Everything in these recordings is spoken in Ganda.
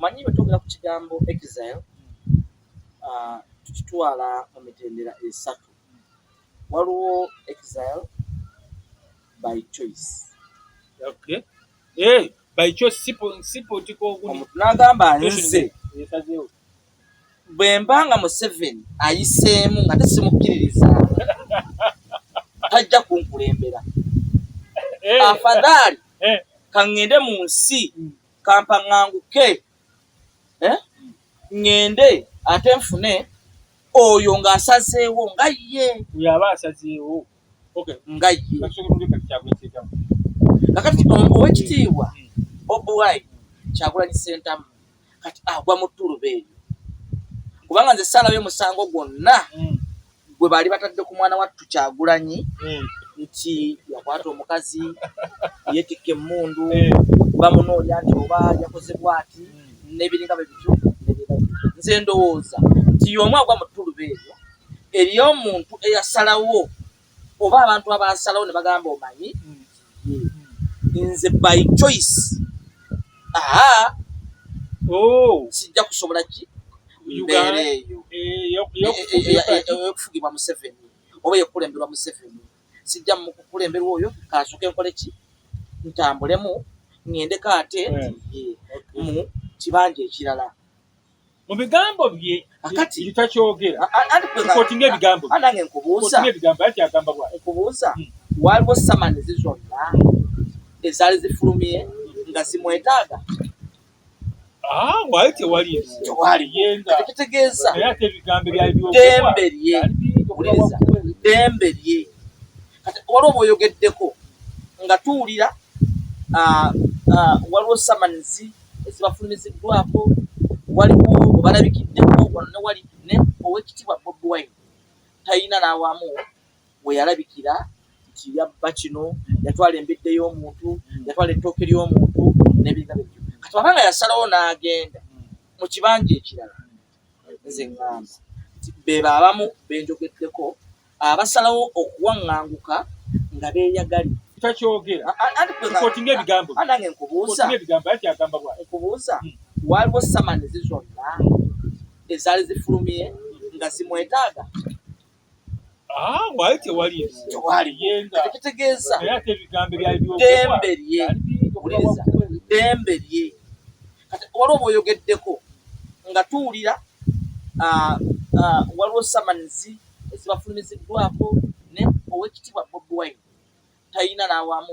Omanyi, bwe twogera ku kigambo exile, tukitwala mu mitendera esatu. Waliwo exile by choice. Okay. Eh, by choice, si political. Omuntu n'agamba, "Nze Esazeewo. bwe mba nga Museveni ayiseemu nga tesimukkiririza, tajja kunkulembera, afadhaali kaŋŋende mu nsi, kampaŋŋanguke, eh? Ŋŋende ate nfune oyo ng'asazeewo nga ye." Oyo aba asazeewo. Okay. Nga ye. Katusooke kati Kyagulanyi Ssentamu. Kakati owekitiibwa Bobi Wine Kyagulanyi Ssentamu kati agwa mu ttuluba eryo, kubanga nze saalabye musango gwonna gwe baali batadde ku mwana wattu Kyagulanyi nti yakwata omukazi, yeetikka emmundu, bamunoonya nti oba yakoze bwati n'ebiringa bwe bityo n'ebiringa bwe bityo. Nze ndowooza nti y'omu agwa mu ttuluba eryo ery'omuntu eyasalawo oba abantu abasalawo ne bagamba, "Omanyi, nze by choice, aha, Oh, sijja kusobola ki mbeera eyo ey'okufugibwa Museveni oba ey'okukulemberwa Museveni. Sijja mu kukulemberwa oyo, kansooke nkole ki, ntambulemu ŋŋendeko ate nti ye mu kibanja ekirala." Mu bigambo bye Kakati takyogera. Anti Quotinga ebigambo bye. Nange nkubuuza. Quotinga ebigambo, ati agamba bw'ati. Nkubuuza, waliwo summons zonna ezaali zifulumye nga zimwetaaga? Ah, wali tewali. Tewali. Yenga. Kati kitegeeza Naye ate ebigambo ebyali byogerwa ddembe lye. byali bingi okuva Wuliriza, waggulu. ddembe lye. Kati waliwo bw'oyogeddeko nga tuwulira, waliwo summons ezibafulumiziddwako, waliwo we balabikiddeko wano ne wali, ne owekitiibwa Bobi Wine talina n'awamu we yalabikira nti yabba kino, yatwala embidde y'omuntu, yatwala ettooke ly'omuntu n'ebiringa bityo. Kati bw'aba nga yasalawo n'agenda mu kibanja ekirala, nze ŋŋamba nti be abamu benjogeddeko abasalawo okuwaŋŋanguka nga beeyagalidde. Takyogera. Anti Quotinga ebigambo bye. Nange nkubuuza. Quotinga ebigambo, ati agamba bw'ati. Nkubuuza, waliwo summons zonna ezaali zifulumye nga zimwetaaga? Ah, wali tewali. Tewali. Yenga. Kati kitegeeza Naye ate ebigambo ebyali byogerwa ddembe lye. byali bingi okuva Wuliriza, waggulu. ddembe lye. Kati waliwo bw'oyogeddeko nga tuwulira, waliwo summons ezibafulumiziddwako, ne owekitiibwa Bobi Wine talina n'awamu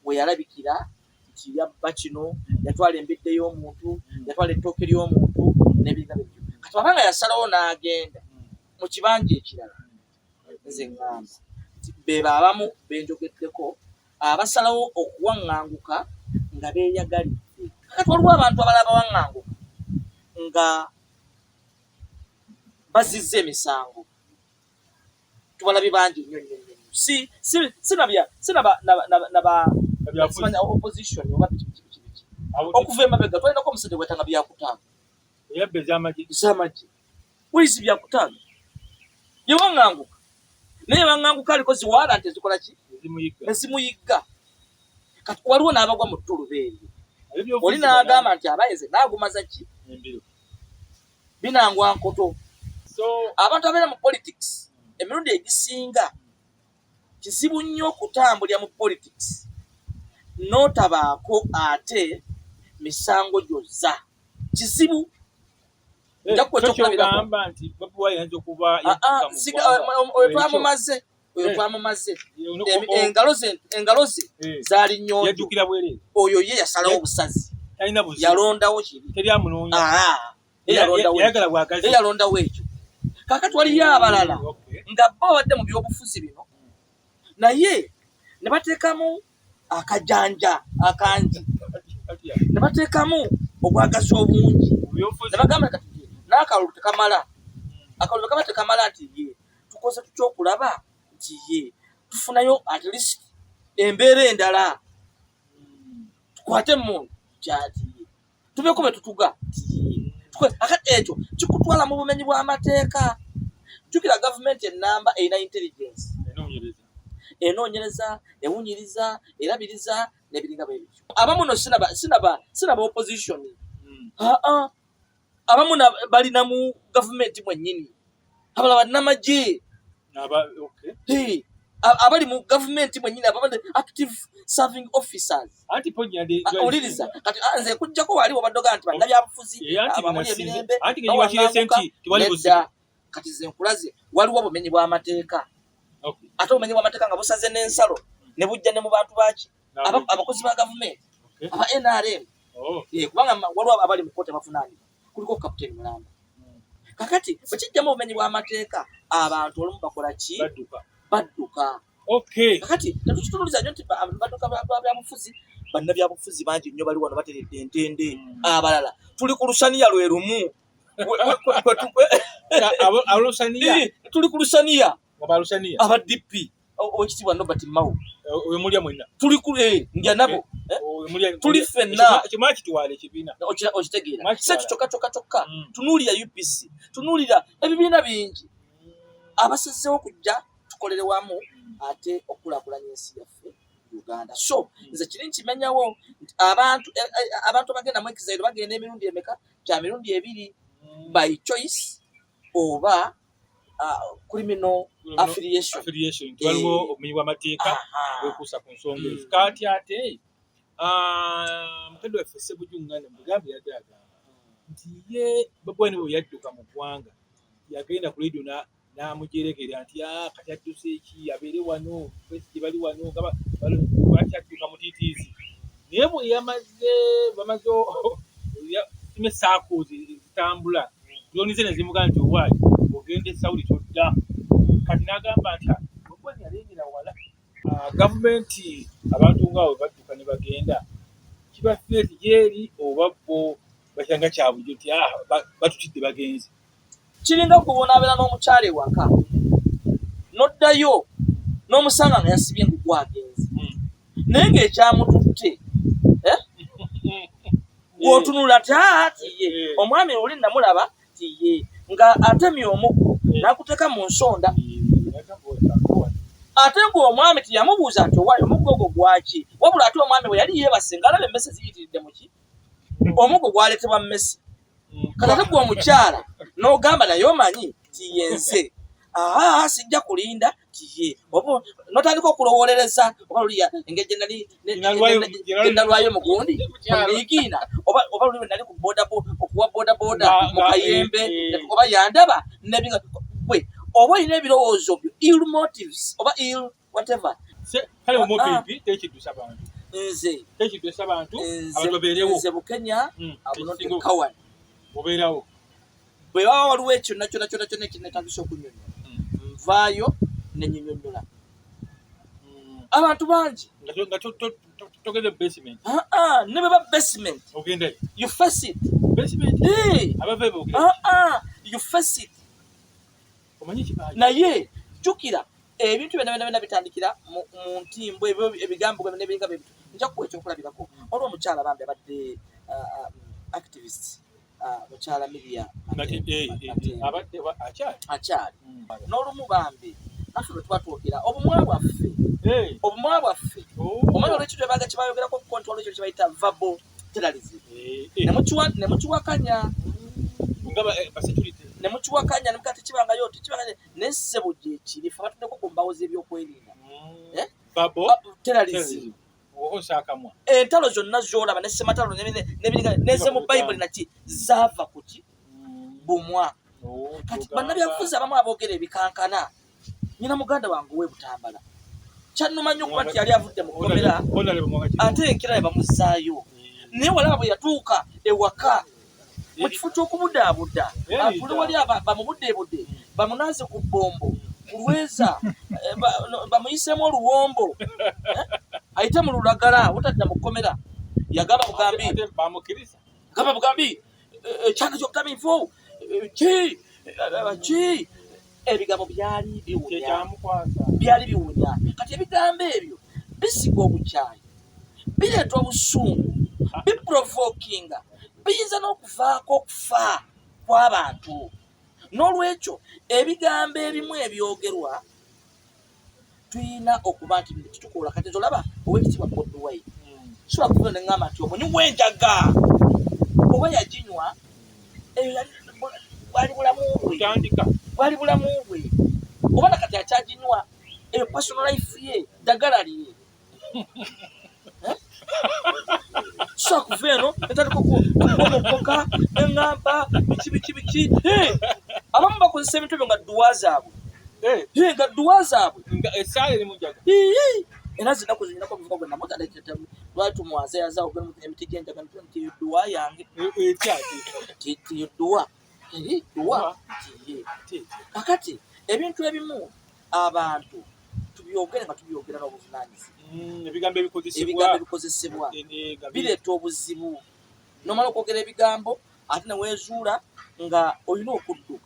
we yalabikira nti yabba kino, yatwala embidde y'omuntu, yatwala ettooke ly'omuntu n'ebiringa bityo. Kati bw'aba nga yasalawo n'agenda mu kibanja ekirala, nze ŋŋamba nti be abamu benjogeddeko abasalawo okuwaŋŋanguka nga beeyagalidde. Kakati waliwo abantu abalala bawaŋŋanguka nga bazizza emisango. Tubalabye bangi nnyo nnyo nnyo, si nabya si naba naba naba naba Byafuzi. Simanya opposition oba biki biki biki biki. Okuva emabega twalinako omusajja gwetanga Byakutaaga. Eyabba ez'amagye. Ez'amagye wizi Byakutaaga yewaŋŋanguka, naye waŋŋanguka aliko zi warrant ezikola ki? Ezimuyigga. Ezimuyigga. Kati waliwo n'abagwa mu ttuluba eryo. Ebyobufuzi. Oli n'agamba nti abayeze naagumaza ki? Embiro. Binangwa nkoto. So abantu abeera mu politics, emirundi egisinga kizibu nnyo okutambulira mu politics n'otabaako ate misango gyozza, kizibu. Nja kuwa so ekyokulabirako. Kyogamba nti Bobi Wine ayinza okuba Ah, ah, yadduka mu ggwanga. oyo twamumaze, oyo twamumaze. Engalo ze zaali nnyonjo. Yajjukira bwereere. Oyo ye yasalawo obusazi. Talina buzibu. Yalondawo kiri. Teri amunoonya. Ah, ye yalondawo. Yayagala bwagazi. Ye yalondawo ekyo. Kakati waliyo abalala nga bo babadde mu byobufuzi bino, naye ne bateekamu akajanja akangi, ne bateekamu obwagazi obungi, Mu byobufuzi. ne bagamba kati ye n'akalulu tekamala, akalulu tekaba tekamala, nti ye tukoze tutya okulaba nti ye tufunayo at least embeera endala, tukwate emundu kyati ye tubeeko bwe tutuga nti ye. Akati ekyo kikutwala mu bumenyi bw'amateeka. Jjukira, gavumenti enamba erina intelligence. Enoonyereza. Enoonyereza, ewunyiriza, erabiriza n'ebiringa bwe bityo. Abamu no sinaba opposition. Aa, abamu balina mu gavumenti mwennyini, abalala bannamagye. Okay. Abali mu gavumenti mwennyini, ababadde active serving officers. Anti ponya ndi Owuliriza, kati nze kujjako wali wabadde ogaa nti bannabyabufuzi abamuli emirembe. Anti ngenyi nti tewali buzibu. Kati nze nkulaze waliwo obumenyi bw'amateeka, ate obumenyi bw'amateeka nga busaze n'ensalo ne bujja ne mu bantu baki, abakozi ba gavumenti, aba NRM. Kubanga waliwo abali mu kkooti abavunaanibwa, kuliko Kapiteeni Mulamba. Kakati bwe kijjamu obumenyi bw'amateeka, abantu olumu bakola ki? Badduka. Kakati tetukitunuliza nnyo nti badduka byabufuzi. Bannabyabufuzi bangi nnyo bali wano bateredde entende, abalala tuli ku lusaniya lwe lumu, tuli ku lusaniya aba DP, owekitiibwa Norbert Mao. Wemulya mwenna. Tuli ku ndya nabo, tuli ffenna. Kimwakitwala ekibiina. Okitegeera? Si ekyo kyokka kyokka kyokka. Tunuulira UPC, tunuulira ebibiina bingi abasazeewo kujja tukolere wamu ate okukulaakulanya ensi yaffe Uganda. So nze kiri nkimenyawo nti abantu abagenda mu exile bagenda emirundi emeka? Kya mirundi ebiri: by choice oba criminal affiliation. Affiliation, waliwo obumenyi bw'amateeka bwekuusa ku nsonga ezo. Kati ate mukadde waffe Ssebujunganda mugambe yadde agamba nti ye Bobi Wine bwe yadduka mu ggwanga, yagenda ku leediyo n'amujeregera nti kati adduse ki, abeere wano, Besigye bali wano, nga lwaki adduka mutiitiizi. Naye bwe yamaze bamaze sime saakozi ezitambula drone ze ne zimugaa nti owaayi ogenda e Saudi todda. Kati n'agamba nti Bobi Wine yalengera wala. Gavumenti abantu ngaabo badduka ne bagenda, kiba threat gyeri oba bo bakiranga kya bulijjo nti batutidde bagenze? Kiringa gwe bw'onaabeera n'omukyala ewaka n'oddayo n'omusanga nga yasibye engugu agenze, naye ng'ekyamututte gw'otunula ti tiye omwami oli namulaba tiye nga atemye omuggo n'akuteeka mu nsonda, ate ng'omwami teyamubuuza nti owaayo omuggo ogwo gwaki, wabula ate omwami bwe yali yeebase ng'alaba emmese ziyitiridde muki, omuggo gwaleetebwa mmese. Kati ate gwe omukyala n'ogamba naye omanyi tiyenze aa sijja kulinda tiye, oba notandika okulowolereza oba luliya engeri gye nalwayo mugundi munigiina, oba luli nali ku boda okuwa boda boda mu kayembe, oba yandaba nebinga gwe oba olina ebirowoozo byo, ill motives oba ill whatever. Kale mumupipi tekiddusa bantu. Nze Tekiddusa bantu, abantu babeerewo. Nze Bukenya abunodde kawani. Obeerawo. Bwe waba waliwo ekyo kyonna kyonna kyonna ekinetagisa okunyonyola, nvaayo nenyinyonyola abantu bangi. Nga togeze basement. Ne bwe ba basement. Ogendayo. You face it. Basement. Abava boogera. You face it. Omanyi kibaali. Naye jjukira ebintu byonna byonna byonna bitandikira mu ntimbo, ebyo ebigambo byonna ebiringa bye bityo. Nja kukuwa ekyokulabirako. Waliwo omukyala bambi abadde activist, mukyala Miria. Abadde akyali. Akyali. N'olumu bambi naffe bwe tuba twogera obumwa bwaffe, obumwa bwaffe, omanyi olwekyo twebaga kyebayogerako ko nti waliwo ekyo kyebayita verbal terrorism, ne mukiwakanya. Nga ba security. Ne mukiwakanya ne mukati tekibangayo, tekibangayo, naye ssebo gyekiri. Ffe abatuddeko ku mbawo z'ebyokwerinda. Eh? Verbal terrorism. Okozesa akamwa. Entalo zonna z'olaba ne ssematalo n'ebiringa neze mu Bayibuli naki zaava ku ki? Bumwa. Kati bannabyabufuzi abamu aboogera ebikankana, nyina muganda wange owe Butambala kyannuma nnyo okuba nti yali avudde mu kkomera ate enkira ne bamuzzaayo, naye walaba bwe yatuuka ewaka, mu kifo ky'okubudaabuda atuule wali bamubuddeebudde, bamunaaze ku bbombo ku lweza, bamuyiseemu oluwombo, ayite mu lulagala butadda mu kkomera, yagamba bugambi Ate bamukkiriza. Gamba bugambi ekyana ky'obutamiivu ki ki, ebigambo byali biwunya. Kyekyamukwasa. Byali biwunya. Kati ebigambo ebyo bisiga obukyayi, bireeta obusungu, biprovokinga, biyinza n'okuvaako okufa kw'abantu. N'olwekyo ebigambo ebimu ebyogerwa tuyina okuba nti kitukola. Kati nze olaba owekitiibwa Bobi Wine, sobola kuva neŋŋamba nti omunywi w'enjaga, Oba yaginywa, eyo yali bwali bulamu bwe, bwali bulamu bwe. Oba nakati akyaginywa, eyo personal life ye, ddagala lye. Eh? So kuva eno netandika okumokoka neŋŋamba biki biki biki. Abamu bakozesa ebintu ebyo nga dduwa zaabwe, nga dduwa zaabwe, era zinaku zinyinako omuvuka gwe namuta lwali tumwazayaza emiti gyenjaga nti eyo dduwa yange, eyo dduwa, dduwa. Kakati ebintu ebimu abantu tubyogere nga tubyogera n'obuvunaanyizibwa. Ebigambo ebikozesebwa bireeta obuzibu. Nomala okwogera ebigambo ate neweezuula nga olina okudduka.